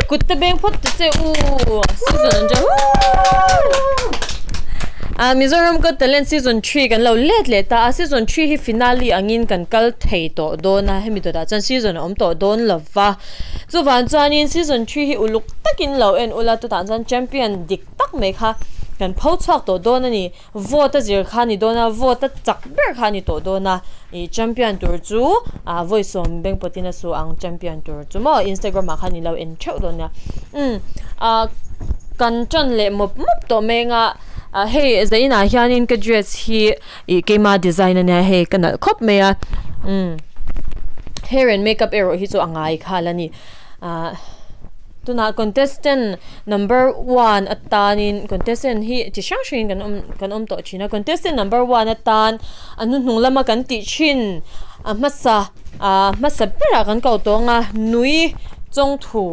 Kut te beng phawt ta che u season an ṭan Ah Mizoram Got Talent season 3 kan lo let leh ta a season 3 hi finale angin kan kal thei tawh dawn a hemi dawtah chuan season a awm tawh dawn lo va chuvang chuanin season 3 hi uluk takin lo en ula chutah chuan champion dik tak mai kha kan pho chhuak tawh dawn a ni. Vote a zir kha a ni dawn a, vote a chak ber kha a ni tawh dawn a, ih champion tur chu ah vawi sawm bank pawtin a su ang champion tur chu maw instagram ah khan i lo en theuh dawn nia umm ah kan tan leh mawp mawp tawh mai anga ah hei zainah hianin ka dress hi ih keima design ania hei ka nalh khawp mai a umm hair and makeup erawh hi chu a ngai khal a ni ah. Tunah contestant number one atanin contestant hi chi hrang hrangin kan awm kan awm tawh thin a contestant number one atan a hnuhnung lama kan tih thin a hmasa ah hmasa berah kan ko tawng a nui chawngthu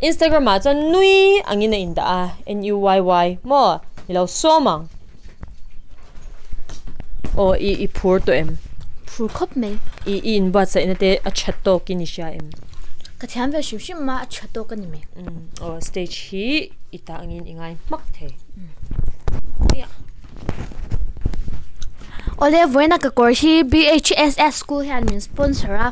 instagram ah chuan nui angin a indah a n u y y maw i lo sawm ang aw i i phur tawh em? Phur khawp mai. I i inbuatsaihna te a tha tawkin i hria em? Ka thiam ve hrim hrim a, a tha tawk a ni mai. Umm aw stage hi i tah angin i ngai hmak thei. Awle vawiina ka kawr hi BHSS school hian min sponsor a,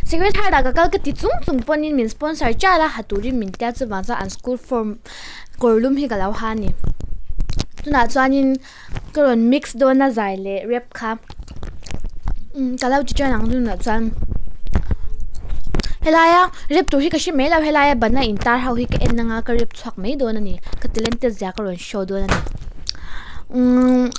secretary ah ka kal ka ti chung chung pawhin min sponsor chial a, ha turin min tia chuvang chuan an school form kawr lum hi ka lo ha a ni. Tunah chuanin ka rawn mix dawn a zai leh rap kha umm ka lo ti tan ang tunah chuan helaia rap tur hi ka hre mai lo helaia bana intar ho hi ka en anga ka rap chhuak mai dawn a ni ka talented zia ka rawn show dawn a ni umm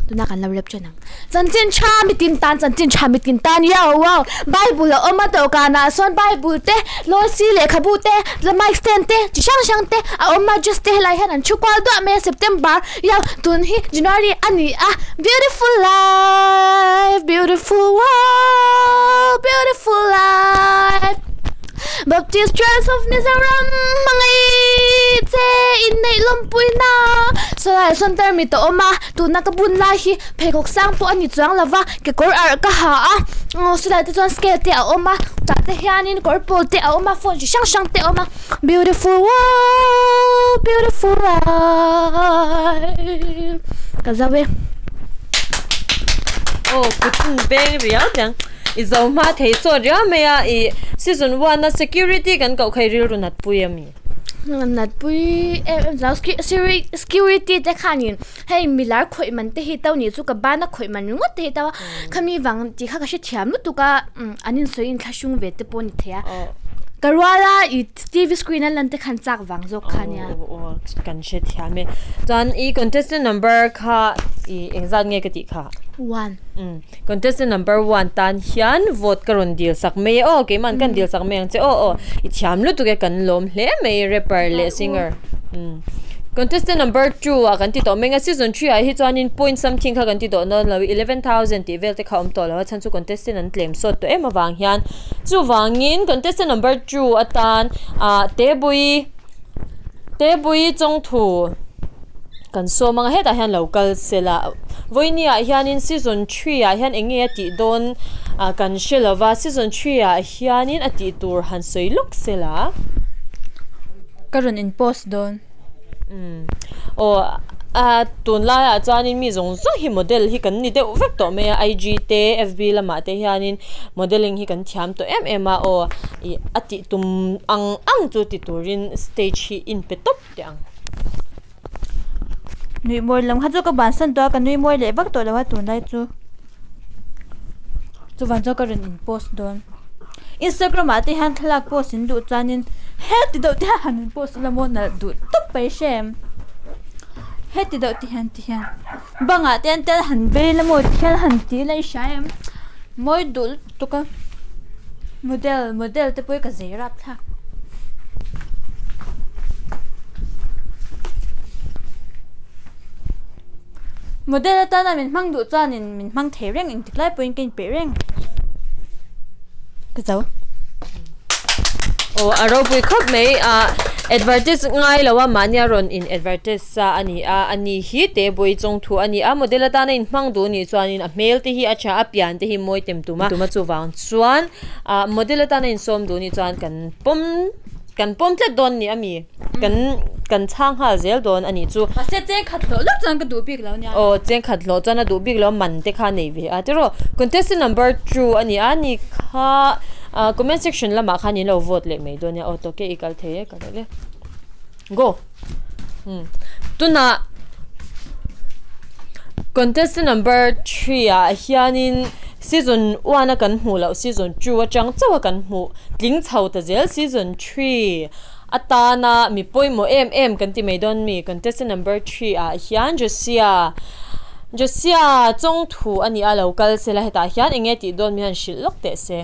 tunah kan lo rap tan ang. Chanchin tha mitin tan chanchin tha mitin tan yo wow Bible a awm a dawhkanah sawn Bible te Lawlsi lehkhabu te la mic stand te chi hrang hrang te a awm a dress te helai hian an thu kual duah mai a September yo tun hi January a ni a beautiful life beautiful world beautiful life Baptist Church of Mizoram hmangaih che inneih lawmpuina sawlai sawn tarmit a awm a tuna ka bun lai hi pheikhawk sang pawh a ni chuang lo va kekawr arh ka ha a aw chulai te chuan scale te a awm a tah te hianin kawr pawl te a awm a phone chi hrang hrang te a awm a beautiful world beautiful life ka zo e. Aw kut in beng riau chiang i zo hma thei sawt riau mai a ih season one a security kan koh kha i rilru nat pui ami. Nat pui em em chuan security te khanin Hei milar khawih man te hi to nih chu ka bana khawih man ringawt te hi to a khami vang tih kha ka hre thiam lutuk a an insawi in thlahrung ve te pawh a ni thei a ka rual a i T_V screen a lan te khan chak vang zawk kha nia. Aw kan hre thiam e chuan i contestant number kha i engzat nge ka tih kha? One. Contestant number one tan hian vote ka rawn dil sak mai e aw keimahn kan dil sak mai ang che aw aw i thiam lutuk e kan lawm hle mai rapper leh singer contestant number two ah kan ti tawh mai ang a season three ah hi chuanin point something kha kan ti tawh dawn lo 11,000 tih vel te kha a awm tawh lo a chhan chu contestant an tlem sawt tawh em avang hian chuvangin contestant number two atan ah tebui tebui chawngthu. Kan sawm anga hetah hian lo kal sela vawiini ah hianin season three ah hian eng nge a tih dawn ah kan hre lova season three ah hianin a tih tur han sawi lawk sela. Ka rawn in post dawn. Umm aw a tunlai ah chuanin mi zawng zawng hi model hi kan ni deuh vek tawh mai a IG te FB lamah te hianin modelling hi kan thiam tawh em em a aw ih a tih tum ang ang chu ti turin stage hi in pe tawp teh ang. Nuih mawi lam kha chu ka bansan tawh a ka nui mawi leh vak tawh lo a tunlai chu chuvang chuan ka rawn in post dawn instagram ah te hian thlalak post in duh chuanin heti deuh te hian han in post ila maw nalh duh tawp mai hre em heti deuh te hian ti hian bangah te hian tel han vei ila maw ti hian han ti ila i hria em mawi duh lutuk a model model te pawh hi ka zei rapthlak. Model atana min hmang duh chuanin min hmang thei reng engtik lai pawhin ka inpeih reng ka zo. Aw a ropui khawp mai ah Advertise ngai lo a mahnia rawn in advertise sa a ni a ani hi te bawi chawng thu a ni a model atana in hmang duh nih chuanin a hmel te hi a tha a pian te hi mawi tem tum a tum a chuvang chuan ah model atana in sawm duh nih chuan kan pawm kan pawm tlat dawn ni ami kan kan chhang nghal zel dawn a nih chu. Mahse cheng khat hlawh lawk chuan ka duh bik lo nia. Aw cheng khat hlawh chuan a duh bik lo man te kha nei ve a tiraw contestant number two a ni a ni kha ah comment section lamah khan in lo vote leh mai dawn nia aw tawke i kal thei e ka rawh le go umm tunah contestant number three ah hianin season one a kan hmuh loh season two atang chauh a kan hmuh tling chho ta zel season three atana mi pawimawh em em kan ti mai dawn mi contestant number three ah hian Josia Josia chawngthu a ni a lo kal sela hetah hian eng nge tih dawn mi han hrilh lawk teh se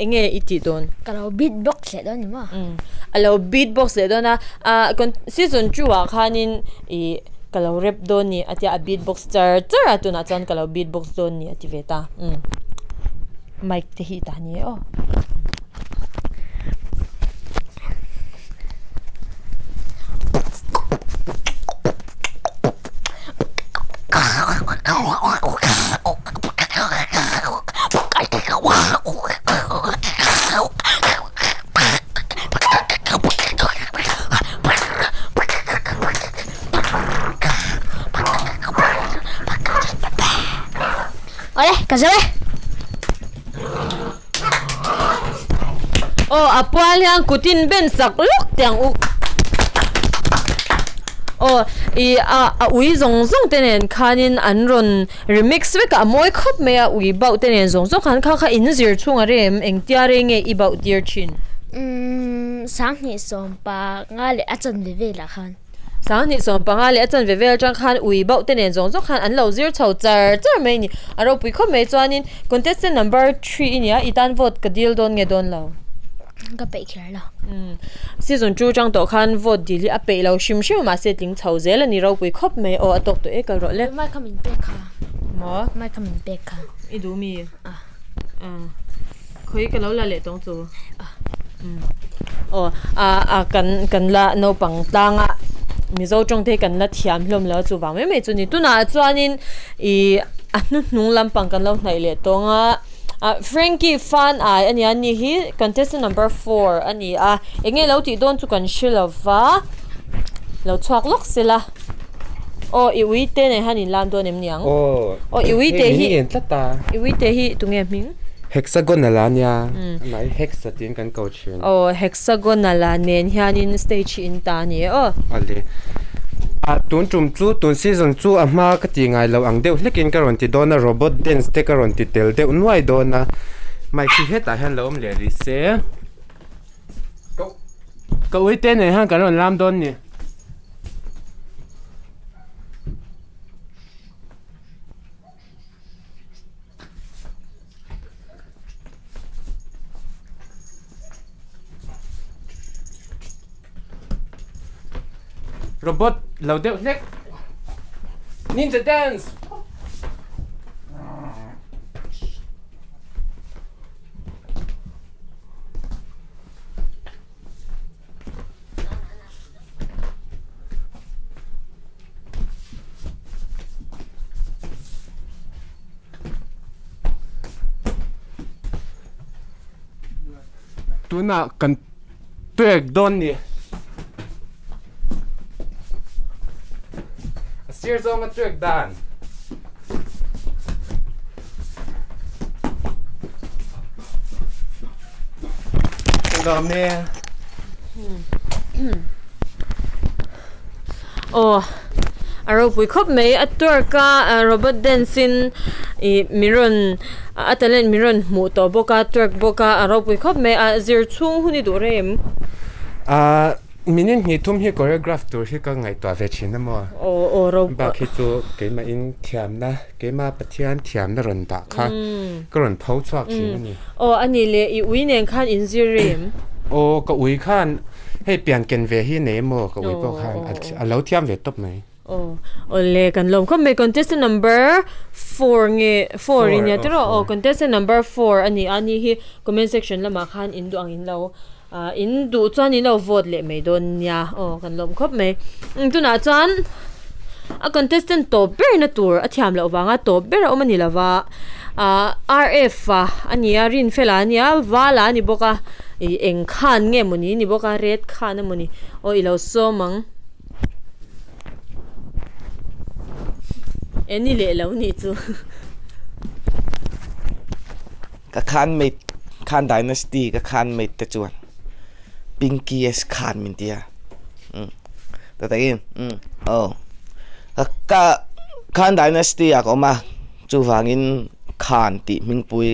eng nge i tih dawn. Ka lo beat box leh dawn ni maw? Umm a lo beat box leh dawn a ah season two ah khanin ih ka lo rap dawn ni a tia a beat box char char a tunah chuan ka lo beat box dawn ni a ti ve ta umm mic te hi tah ni e aw. Awle ka zo e. Aw a pual hian kutin ben sak lawk teh ang u. Aw ih a a ui zawng zawng te nen khanin an rawn remix vek a a mawi khawp mai a ui bauh te nen zawng zawng khan kha kha in zir chhung a rem engtia rei nge i bauh tir thin. Umm sanghnih sawmpa nga leh a chanve velah khan. Sanghnih 15 leh a chanve vel atang khan ui bauh te nen zawng zawng khan an lo zir chho char char mai a ni. A ropui khawp mai chuanin contestant number three i nia i tan vote ka dil dawn nge dawn lo? Ka peih kher lo. Umm season two atang tawh khan vote dil hi a peih lo hrim hrim a mahse tling chho zel a ni ropui khawp mai aw a tawk tawh e kal rawh le. Mic kha min pek kha. Maw? Mic kha min pek kha. I duh mi? Ah. Ah khawi ka lo la leh tawng chu. Ah. Umm aw ah ah kan kan la naupang tlanga Mizo tawng te hi kan la thiam hlawm lo a chuvang mai mai chu ni. Tunah chuanin ih a hnuhnung lampang kan lo hnaih leh tawng a. Ah Frankie fan ai a nia ni hi contestant number four a ni a eng nge lo tih dawn chu kan hre lo va lo chhuak lawk sela aw i ui te nen hian in lam dawn em niang aw i ui te hi i ui te hi tunge hming Hexagonal a nia amah hi hexa tiin kan ko thin. Aw hexagonal a nen hianin stage hi in ta a ni e aw. Awle ah tun tum chu tun season chu a hma ka ti ngai lo ang deuh hlekin ka rawn ti dawn a robot dance te ka rawn ti tel deuh nuai dawn a mic hi hetah hian lo awm leh rih se ka ka ui te nen hian kan rawn lam dawn ni. Robot lo deuh hlek Ninja dance Tunah kan pek dawn ni. A sir zawnga tuak dan. Lawm e. Aw a ropui khawp mai a twerk a robot dance in ih min rawn a talent min rawn hmuh tawh bawk a twerk bawk a a ropui khawp mai a zir chhung hun i duh rem. Ahh minute hnih thum hi choreograph tur hi ka ngaihtuah ve thin a maw? Aw aw ro bak hi chu keimah in thiamna keimah Pathian thiamna rawn dah kha ka rawn pho chhuak thin a ni. Aw a ni le i ui nen khan in zir rem. Aw ka ui khan hei pian ken ve hi nei emaw ka ui pawh khan a lo thiam ve tawp mai. Aw awle kan lawm khawp mai contestant number four nge four i nia tiraw aw contestant number four a ni a ni hi comment section lamah khan in duh ang in lo. In duh chuan in lo vote leh mai dawn nia aw kan lawm khawp mai tunah chuan a contestant tawp ber na tur a thiam loh vanga tawp ber a awm a ni lova ah R_F a ani a Rinfela a nia Vala a ni bawk a ih eng khan nge mawni a ni bawk a red khan emawni aw i lo sawm ang e ni leh lo nih chu. Ka khan mate Khan Dynasty ka khan mate te chuan Pinky S Khan min ti a umm tatakin umm aw ka Khan Dynasty ah ka awm a chuvangin Khan tih hmingpui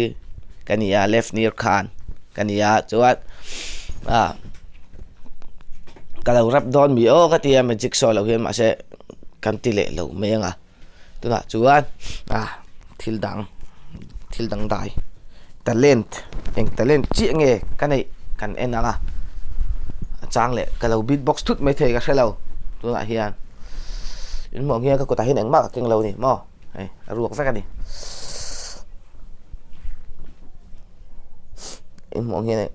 ka ni a Lefnir Khan ka ni a chuan ah ka lo rap dawn mi aw ka ti a magic show lo hian mahse kan ti leh lo mai ang a. Tunah chuan ah thil dang thil dang dai talent eng talent chiah nge ka neih kan en ang a a chang leh ka lo beat box thut mai thei ka hre lo tunah hian in hmuh ang hian ka kutah hian engmah ka keng lo a ni maw hei a ruak vek a ni in hmuh ang hian hei.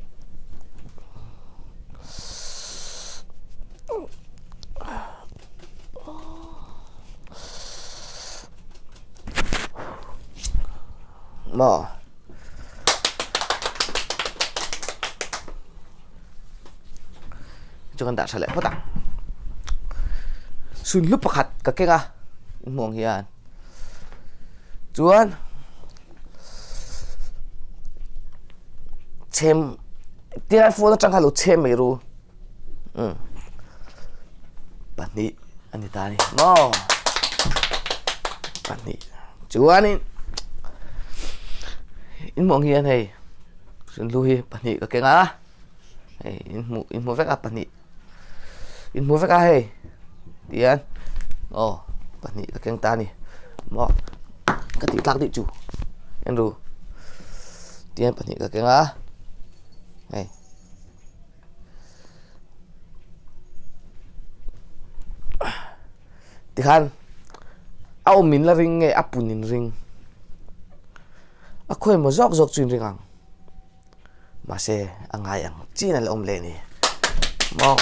Maw chu kan dah tha leh phawt ang sunhlu pakhat ka keng a hmuh ang hian chuan chhem tia phone atang khan lo chhem mai ru. Umm pahnih a ni ta a ni maw pahnih chuanin in hmuh ang hian hei sunhlu hi pahnih ka keng a hei in hmuh in hmu vek a pahnih in hmu vek a hei tihian aw pahnih ka keng ta a ni maw ka tih tlak deuh chu en ru tihian pahnih ka keng a hei. Tikhan a awm in la ring nge a pun in ring a khawi emaw zawk zawk chu in ring ang mahse a ngai ang chin a la awm leh a ni maw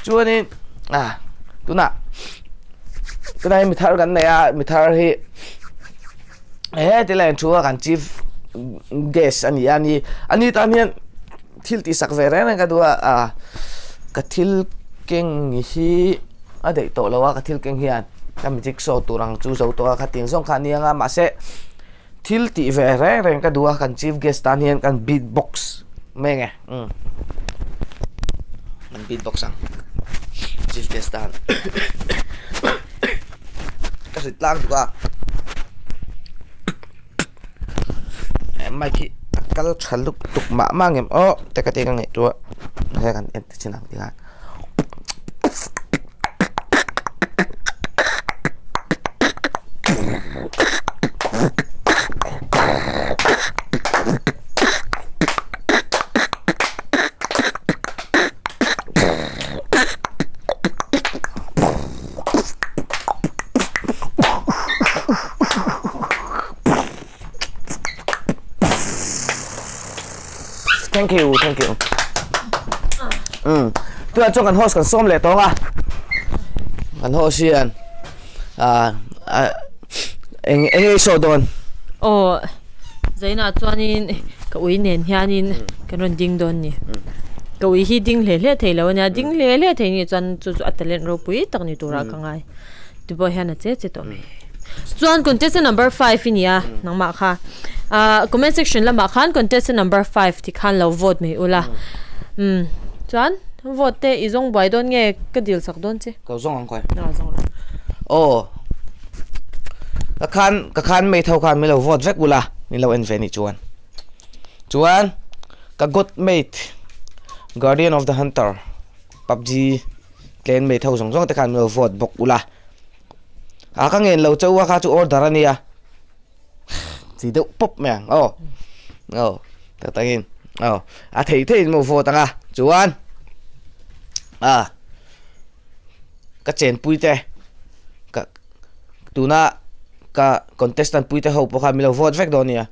chuanin ah tunah tunah hian mi thar kan nei a mi thar hi he tilai an thu a kan chief guest a ni a ni a ni tan hian. Thil tih sak ve reng reng ka duh a ah ka thil keng hi a daih tawh lo a ka thil keng hian ka magic show tur ang chu zo tawh a khatiang zawng kha a ni ang a mahse thil tih ve reng reng ka duh a kan chief guest tan hian kan beat box mai nge umm kan beat box ang chief guest tan ka hrit tlang tuk a. Mic hi a kal tha lutuk mah mah ang em aw te ka tih ka ngaihtuah he kan en ta chin ang tih khan. Thank you, thank you. Tunah chuan kan host kan sawm leh tawng a. Kan host hian ah eng eng nge i saw dawn? Aw Zainah chuanin ka ui nen hianin kan rawn ding dawn ni. Ka ui hi ding hle hle thei lo a nia, ding hle hle thei nih chuan chu chu a talent ropui tak ni turah ka ngai. Ti pawh hian a che che tawh mai. Chuan contestant number 5 i nia nangmah kha. Ah comment section lamah khan contestant number 5 ti khan lo vote mai ula. Umm chuan vote te i zawng buai dawn nge ka dil sak dawn che. Ka zawng ang khawi. Ah zawng rawh. Aw ka khan ka khan mai tho khan min lo vote vek ula min lo en ve nih chuan. Chuan ka god mate guardian of the hunter pubg Tlem mai tho zawng zawng te khan min lo vote bawk ula. A ka ngen lo chauh a kha chu order a nia. Chi deuh pawp mai ang aw. Aw tak takin aw a thei theiin maw vote anga chuan a ka chenpui te ka tuna ka contestant pui te ho pawh khan min lo vote vek dawn nia.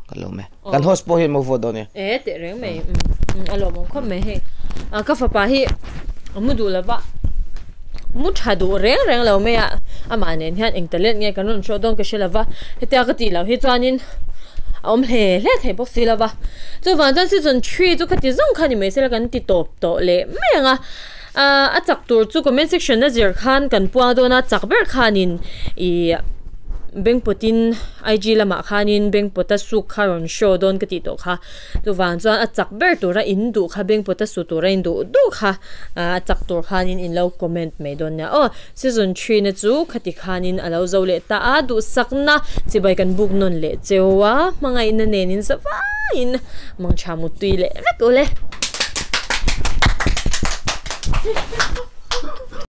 Ka lawm e. Kan host pawh hian mo vote dawn e. E teh reng mai a lawmawm khawp mai hei. Ka fapa hi a mu duh lova mu tha duh reng reng lo mai a, amah nen hian eng talent nge kan rawn hrawh dawn ka hre lova, hetia ka tih loh hi chuanin a awm hle hle thei bawk si lova. Chuvang chuan season three chu khati zawng kha ni mai sela kan ti tawp tawh leh mai ang a, a chak tur chu comment section a zir khan kan puang dawn a, chak ber khanin ih bank pawtin IG lamah khanin bank pawta suk kha rawn show dawn ka tih tawh kha. Chuvang chuan a chak ber tura in duh kha bank pawta su tura in duh duh kha a chak tur khanin in lo comment mai dawn nia aw. Season three na chu khati khanin a lo zo leh ta a, duhsakna chibai kan buk nawn leh cheu a, hmangaihna nen in za vaiin mangtha muttui leh vek ule.